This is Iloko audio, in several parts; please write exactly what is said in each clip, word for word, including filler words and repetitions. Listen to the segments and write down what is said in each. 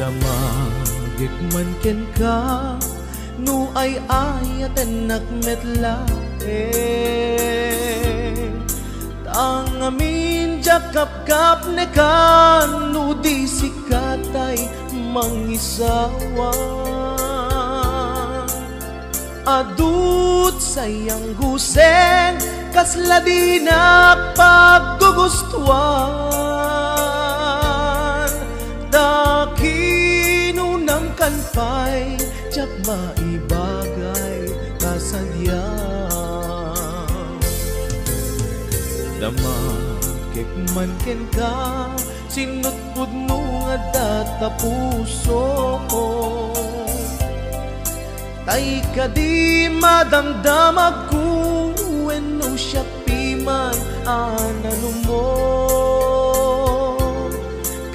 Damagek man kenka no ay-ayatennak met laeng. Ta ngamin diak kapkapnekan no di sika tay mangisawa. Adut sayang guseng, kasla dinak paggugustuan. Ta kinunam kan pay, diak maibagay kasadiam. Damakek man kenka, sinutpudno nga adda ta puso. Tay kadi madamdamagko wenno siak piman a nalumo.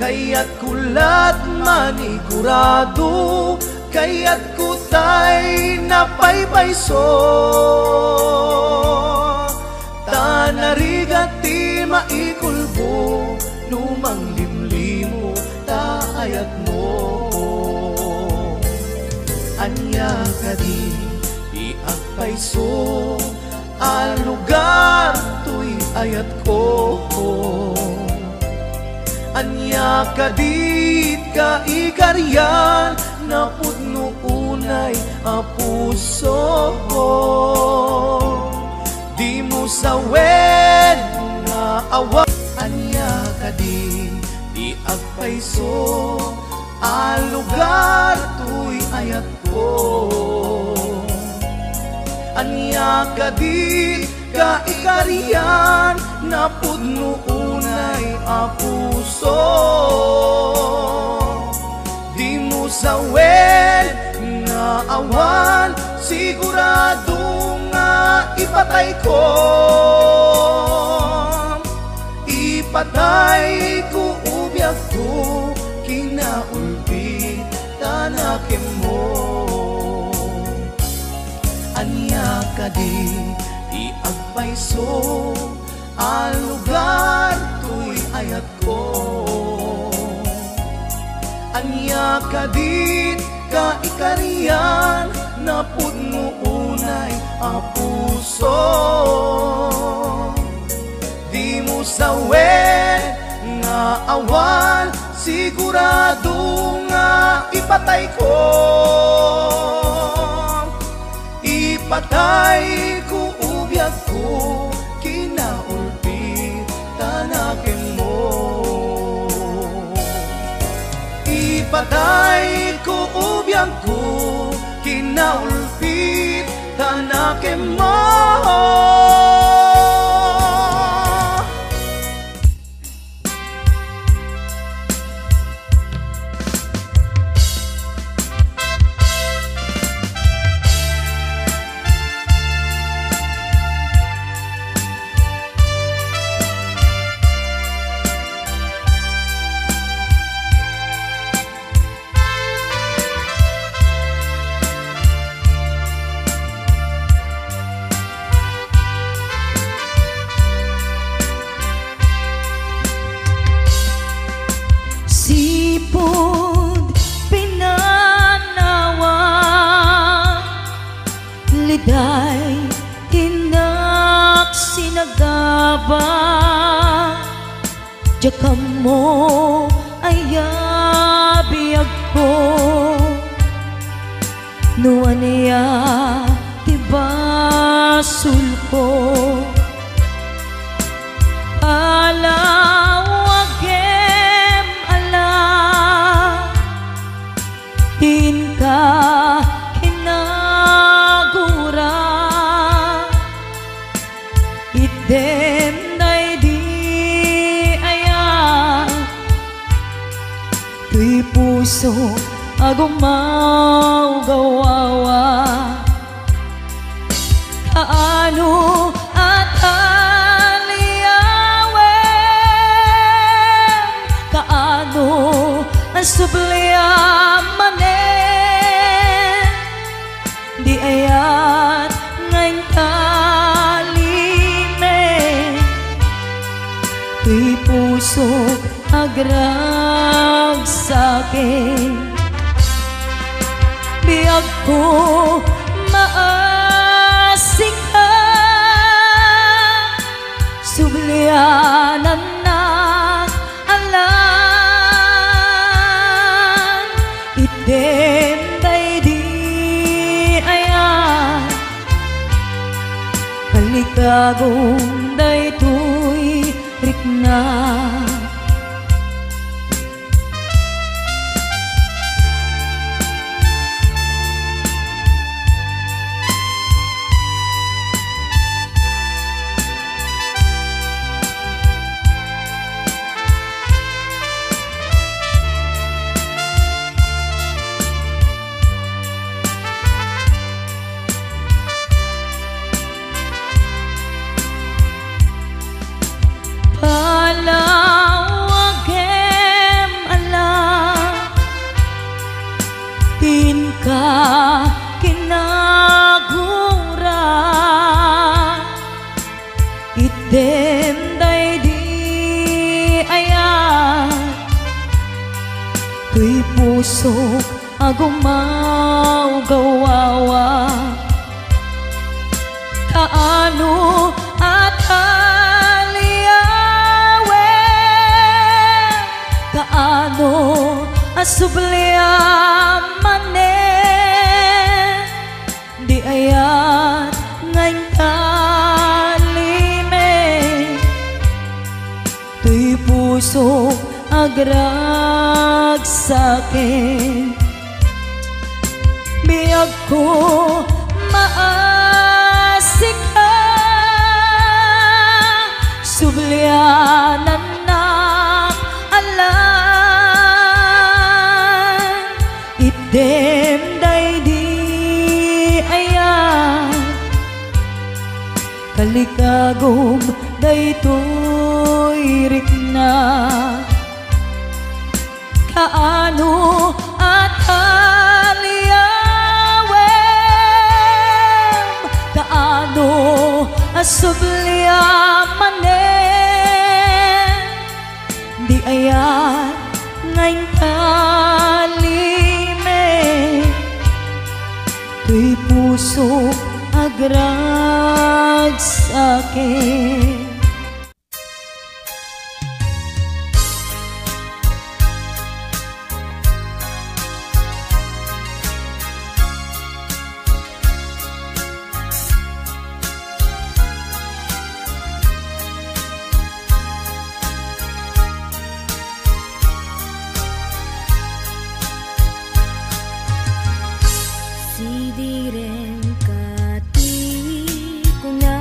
Kayatko lat manigurado, kayatko tay napaypayso. Ta narigat ti maikulbo no manglimlimo ta ayatmo. Ania kadi ti agpayso a lugar toy ayatko? Ania kadi ti kaikarian napudno unay a puso? Dimo sawen nga awan. Ania kadi ti agpayso a lugar toy ayatko? Ania kadi ti kaikarian napudno unay a puso? Dimo sawen nga awan, sigurado nga ipatayko. Ipatayko, o biagko, kinaulbit ta nakemmo. Ania kadi ti agpayso a lugar toy ayatko? Ania kadi ti kaikarian napudno unay a puso? Dimo sawen nga awan, sigurado nga ipatayko. Ipatayko, o biagko, kinaulbit ta nakemmo. Ipatayko, o biagko, kinaulbit ta nakemmo. Sipud pinanawa, liday, tinak sinagaba. Diak ammo aya biagko, no ania ti basolko. Palawagem a la, ti inka kinagura. Itdem daydi aya, toy pusok a gumawgawawa. Kaano a taliawen, kaano a subliam manen, di ayat nga intalimen, toy pusok agragsaken. Ko maasika, sublianannak a lang, item daydi aya, kalikagom daytoy rikna. Palawagem a lang, ti inka kinagura, item daydi aya, toy pusok a gumawgawawa. Kaano a taliawen, kaano a subliam manen, di ayat nga intalime. Toy pusok agragsaken. Biagko, maasika, sublianannak a lang, item daydi aya, kalikagom daytoy rikna. Kaano a taliawem, kaano a subliam manen, di ayat nga intalime, toy pusok agragsaken. Sidiren ka ti kuna,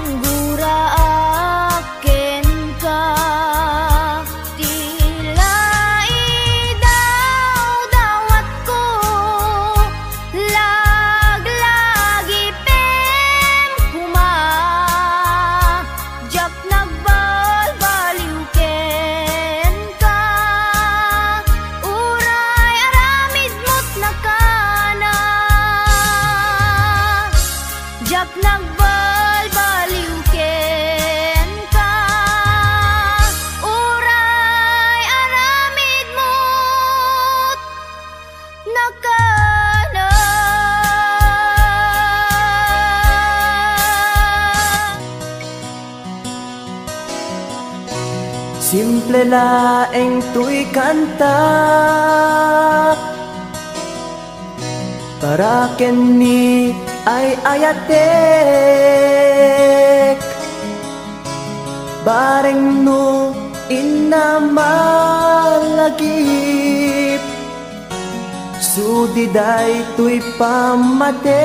Guraak kenka, ti laidawdawatko, laglagipem koma. Diak nagbalbaliw kenka, uray aramidmo't nakana. Diak nagbalbaliw kenka, uray aramidmo't nakana. Simple laeng toy kanta para ken ni ay-ayatek, bareng no inna malagip. Sudi daytoy pammateg.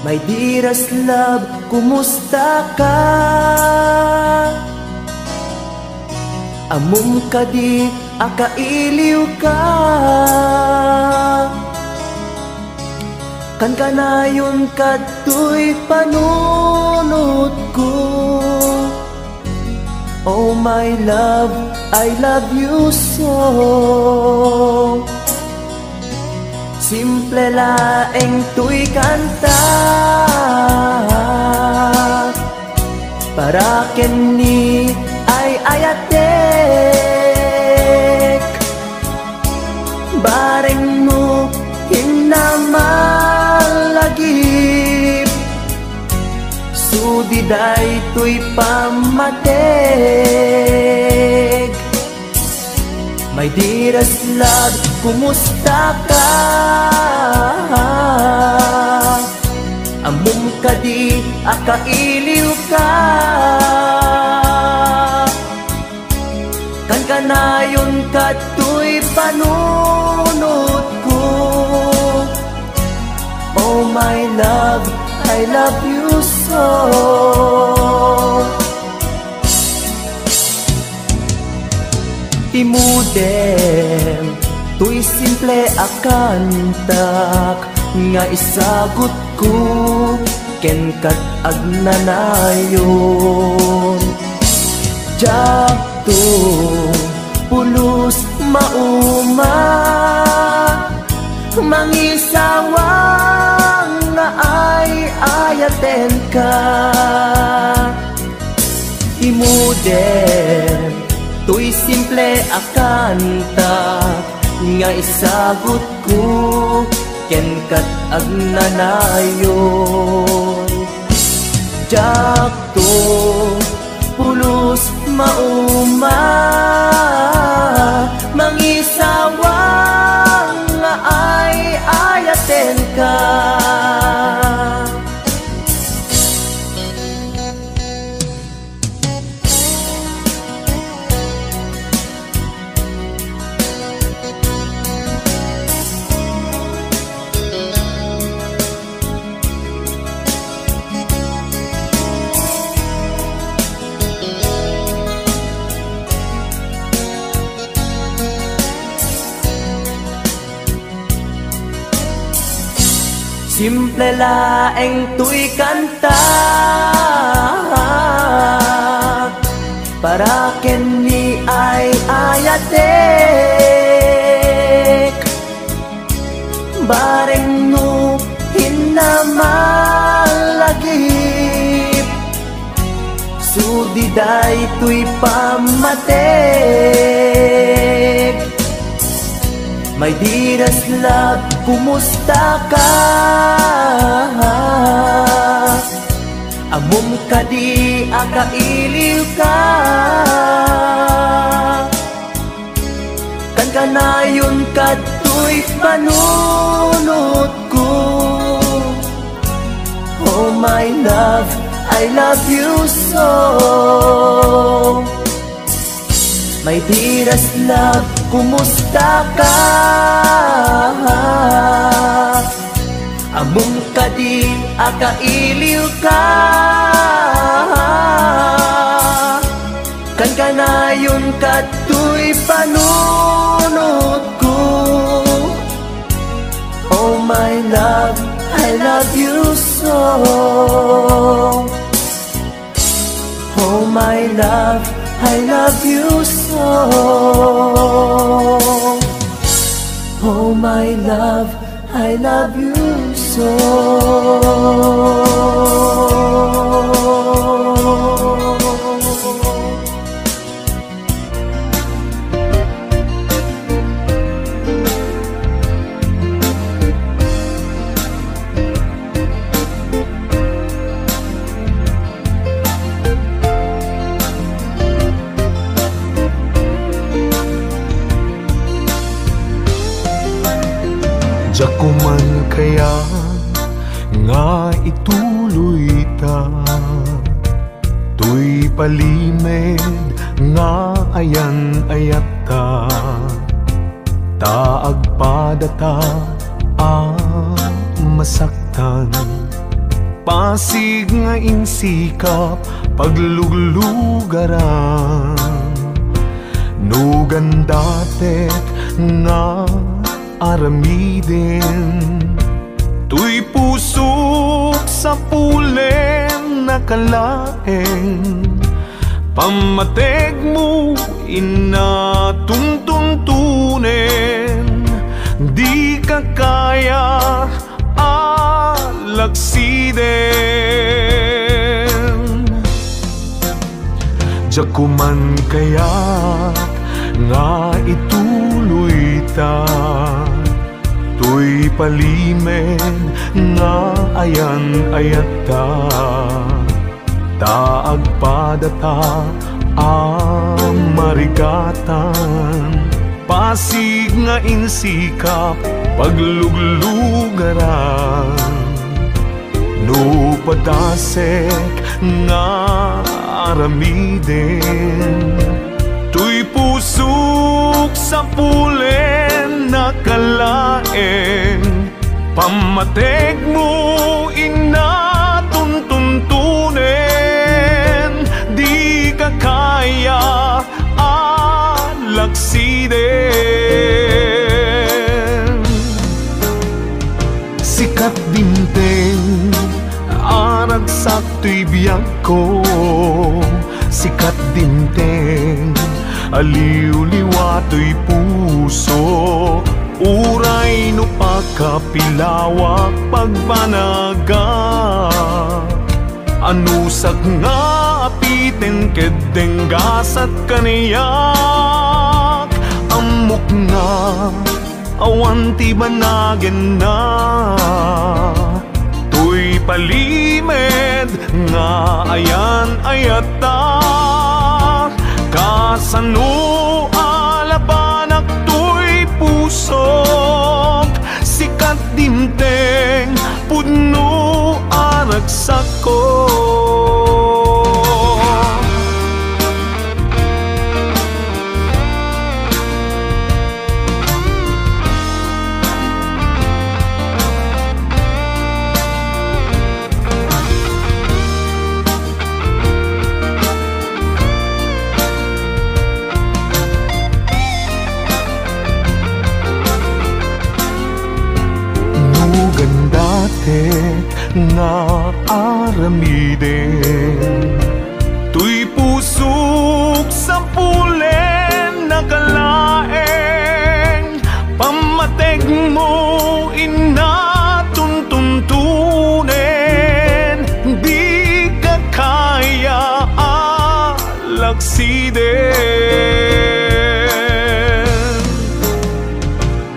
My dearest love, kumusta ka? Ammom kadi a kailiw ka? Kankanayon kadtoy panunotko. Oh my love, I love you so. Simple laeng toy kanta para ken ni ay-ayatek. Bareng no inna malagip, sudi daytoy pammateg. My dearest love, kumusta ka? Ammom kadi a kailiw ka? Kankanayon kadtoy panunotko. Oh my love, I love you so. Imudem toy simple a kantak nga isagutko kenkat agnanayon. Diakto pulos mauma, mangisawang nga ay-ayatenka. Imudem toy simple a kanta nga isagutko kenkat agnanayon. Diakto pulos mauma, mangisawang nga ay-ayatenka. Simple laeng toy kanta para ken ni ay-ayatek. Bareng no inna malagip, sudi daytoy pammateg. My dearest love, kumusta ka? Ammom kadi a kailiw ka? Kankanayon kadtoy panunotko. Oh my love, I love you so. My dearest love, kumusta ka? Ammom kadi a kailiwka, kankanayon kadtoy panunotko. Oh my love, I love you so. Oh my love, I love you so. Oh my love, I love you so. Diak man kayat nga ituloyta toy palimed nga ayan-ayatta, ta agpadata a masaktan. Pasig nga insikap pagluglugaran, no gandatek nga aramiden. Toy pusok sapulen a kalaeng, pammategmo inna tuntuntunen, dika kaya a lagsiden. Diak man kayat nga ituloyta toy palimed nga ayan-ayatta, ta agpadata a marigatan. Pasig nga insikap pagluglugaran, no padasek nga aramiden. Toy pusok sapulen a kalaeng, pammategmo inna tuntuntunen, dika kaya a lagsiden. Sikat dimteng a ragsak toy biagko, sikat dimteng a liwliwa toy puso, uray no pakapilawak pagbanagak. Anusak nga apiten ket denggasat kaniak, ammok nga awan ti banagenna. Toy palimed nga ayan-ayatta, kasano a labanak toy pusok, sikat dimteng pudno a ragsakko. No gandatek nga aramiden, toy pusok sapulen a kalaeng, pammategmo inna tuntuntunen, dika kaya a lagsiden.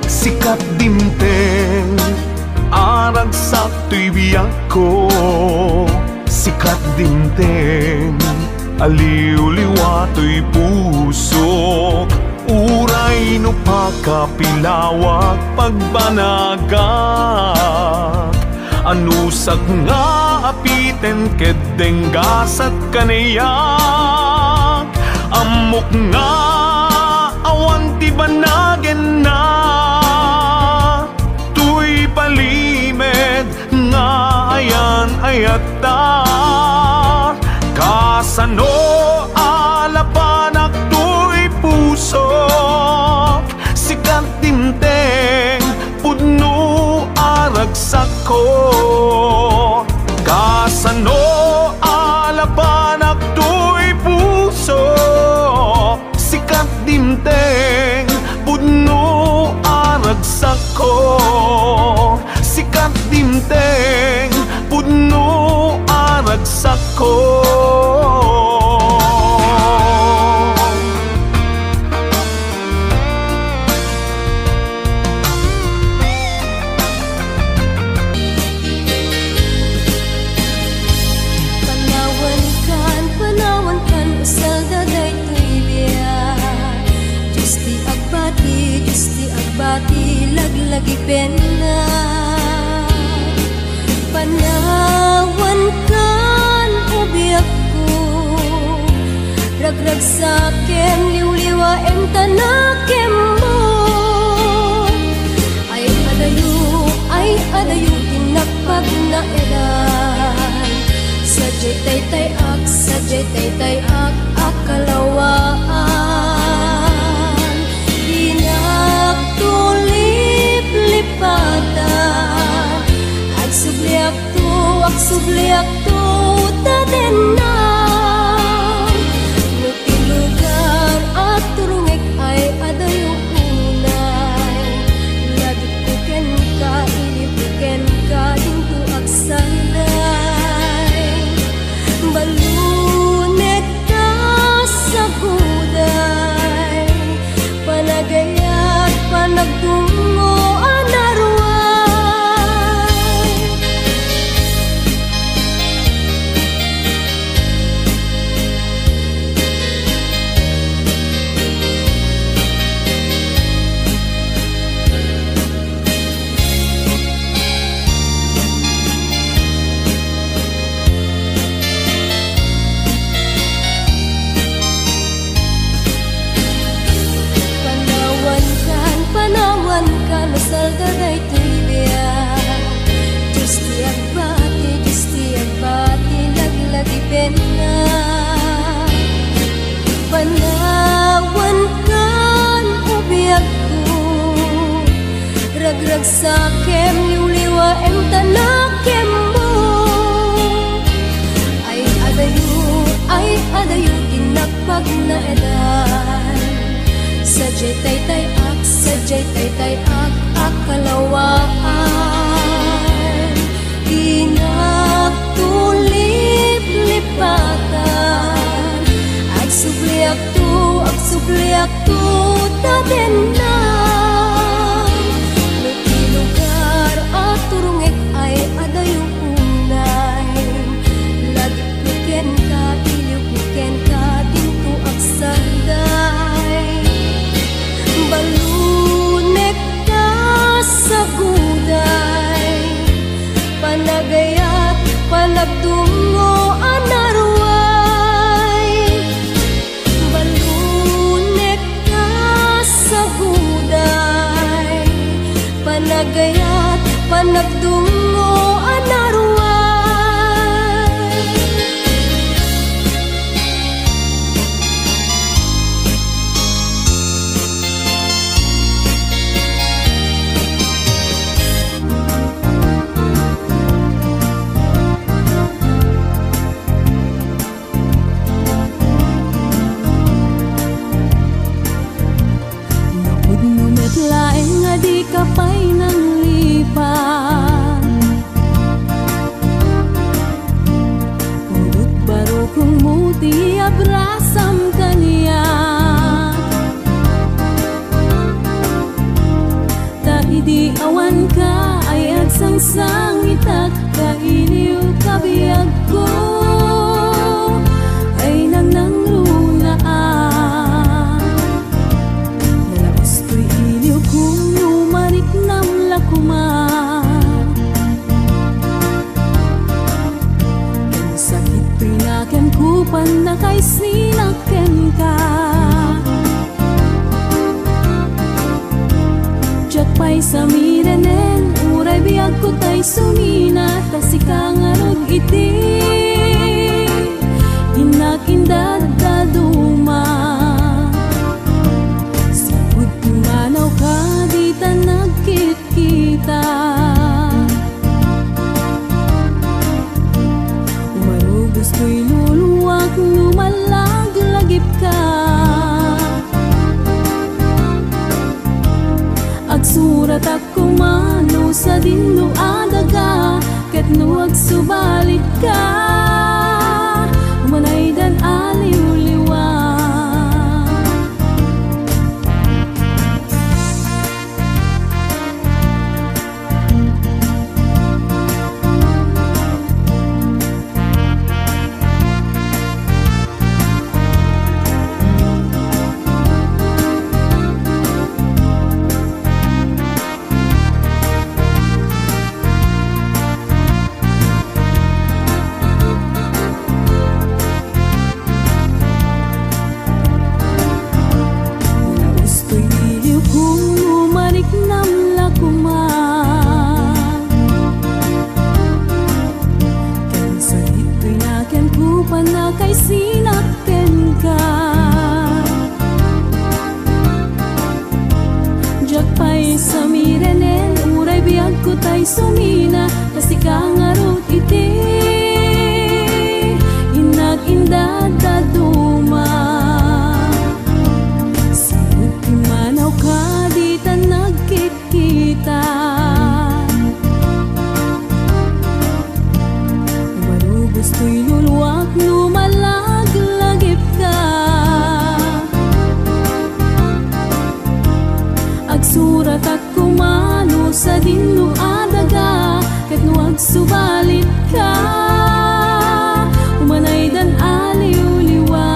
Sikat dimteng a ragsak toy biagko, sikat dimteng a liwliwa toy pusok, uray no pakapilawak pagbanagak. Anusak nga apiten ket denggasat kaniak, ammok nga awan ti banagenna. Toy palimed Ita, kasano alabanak toy pusok, sika dimteng pudno a ragsakko. Kasano alabanak toy pusok, sika dimteng pudno a ragsakko. Sika dimteng pudno a ragsakko. Panawankan, panawankan, usalda daytoy biag. Dios ti agbati, Dios ti agbati, laglagipenna. Panawankan, o biagko, ragragsakem, liwliwaem, ta nakemmo. Ay adayo, ay adayo ti napagnaedan. Sadiay taytay-ak, sadiay taytay-ak a kalawaan. Dinak to liplipatan. Agsubliakto, agsubliakto, ta dennam. No ti lugar a turongek ay adayo unay, lagipko kenka, ilipko kenka, dinto agsanday. Ballonek ta saguday, panagayat, panagdungngo a naruay. Panawankan, panawankan, usalda daytoy biag. Dios ti agbati, Dios ti agbati, laglagipenna. Panawankan, o biagko, ragragsakem, liwliwaem, ta nakemmo. Ay adayo, ay adayo ti napagnaedan. Sadiay taytay-ak, sadiay taytay-ak a kalawaan. Dinak to liplipatan. Agsubliakto, agsubliakto, ta dennam. No ti lugar a turongek ay adayo unay, lagipko kenka, iliwko kenka, dinto agsanday. Ballonek ta saguday, panagayat, panagdungngo a naruay. Ballonek ta saguday, panagayat, panagdungngo a naruay. Napudno met laeng nga dika pay nanglipat. Pudot barukongmo ti abrasam kaniak. Ta idi awanka ay agsangsangitak, kailiwka biagko ay nangnangrunaak. Nalaus toy iliwko no mariknam la koma. Ken sakit toy nakemko, pannakaisninak kenka. Diak pay samirenen, uray biagko tay sumina, ta sika ngarud iti innak indaddaduma. Sipud pimmanawka, dita nagkitkita. Umarubos toy luluak no mallaglagipka. Agsuratak koma no sadin no adaga, ket no agsubalitka, umanaydan a liwliwa. Naustoy iliwko no mariknam la koma. Ken sadittoy nakenko, pannakaisinnak kenka. Diak pay samirenen, uray biagko tay sumina, ta sika ngarud iti innak indaddaduma. Sipud pimmanawka, dita nagkitkita. Umarubos toy luluak no mallaglagipka. Agsuratak koma no sadin no adaga, ket no agsubalitka, umanaydan a liwliwa.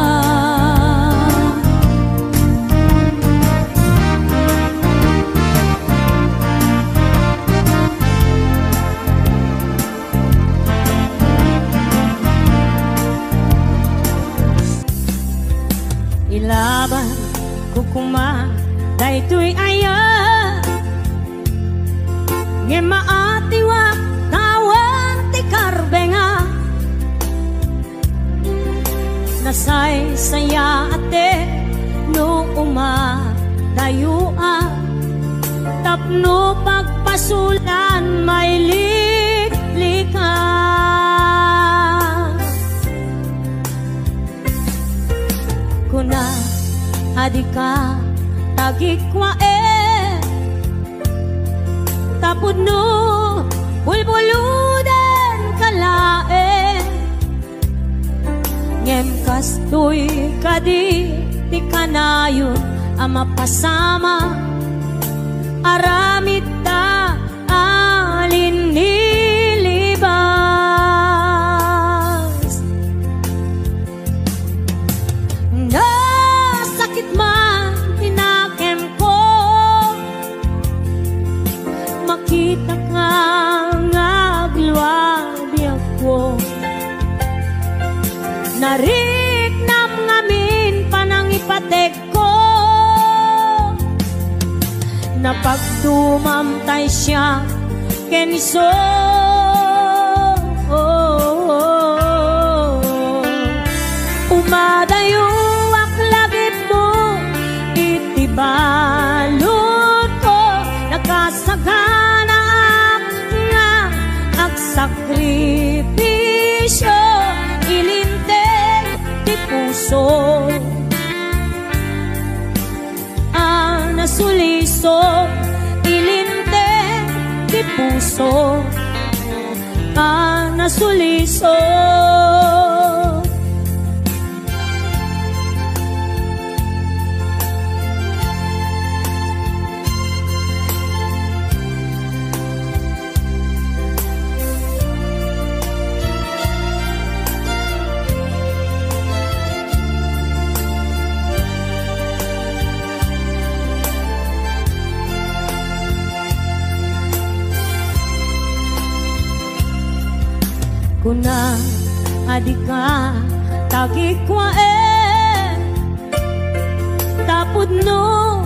Ilabanko koma daytoy aya, ngem maatiwak tawen ti karbengak. Nasaysayaat no umadayoak tapno pagpasolan mailiklikas. Kuna a dika tagikkuaen, tapudno bulbulodenka laeng. Ngem kastoy kadi ti kanayon a mapasamak, aramidta a linnilibas. Nasakit man ti nakemko, makitaka nga agluabiagko. Nariknam ngamin panangipategko. Napagdumam tay siak ken isu. Umadayoak lagipmo iti baludko, nakasaganaak nga agsakripisio, ilinteg ti puso a nasuliso, ilinteg ti puso a nasuliso. Kuna a dika tagikkuaen, tapudno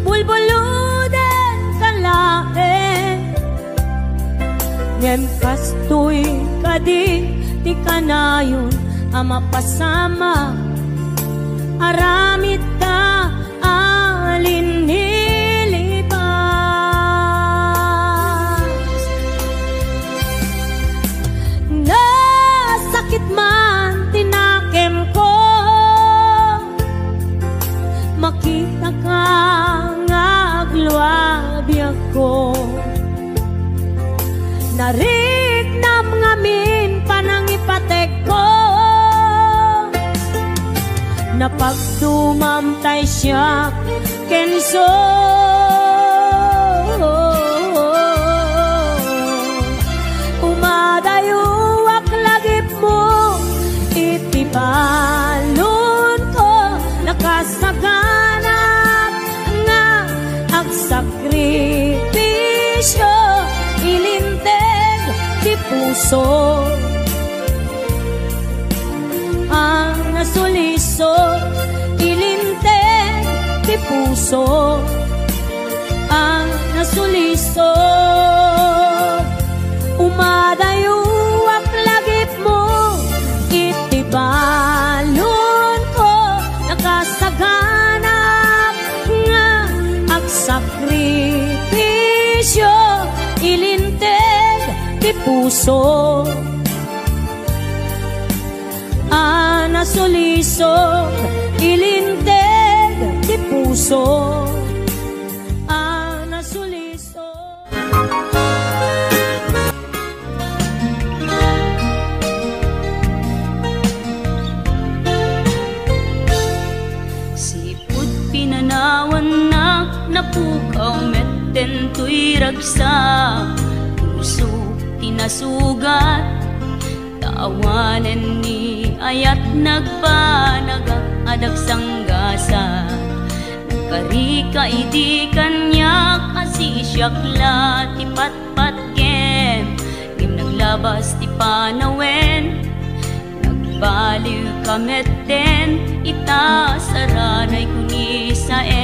bulbulodenka laeng. Ngem kastoy kadi ti kanayon a mapasamak, aramidta a linnilibas. Nasakit man ti nakemko, makitaka nga aglua biagko. Nariknam ngamin panangipategko. Napagdumam tay siak kenso. Umadayoak lagipmo iti balonko. Nakasaganak nga agsakripisio, ilinteg ti puso a nasuliso, ilinteg ti puso a nasuliso. Umadayoak lagipmo iti balonko, nakasaganak nga agsakripisio, ilinteg ti puso a nasuliso, ilinteg ti puso a nasuliso. Sipud pinanawannak, napukaw metten toy ragsak, puso ti nasugat. Ta awanen ni ayat, nagbanagak a dagsanggasat. Nagkarika idi kaniak a sisiak la ti patpatgem, ngem naglabas ti panawen. Nagbaliwka metten ita, saranayko ni Saem.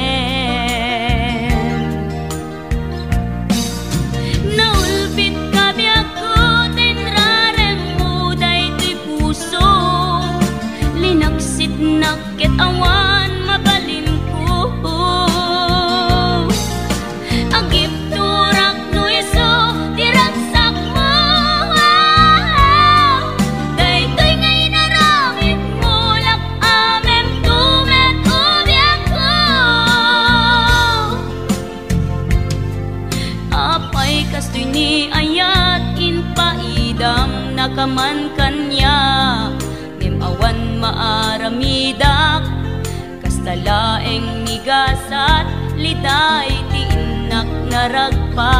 Naulpitka biagko ta inraremmo daytoy puso. Linaksitnak ket awan mabalinko. Agibturak no isu ti ragsakmo. Daytoy nga inaramidmo, lak-amemto met, o biagko. Apay kastoy ni ayat, impaidamnaka man kaniak, ngem awan maaramidak. Kasta laeng ni gasat, liday ti innak naragpa.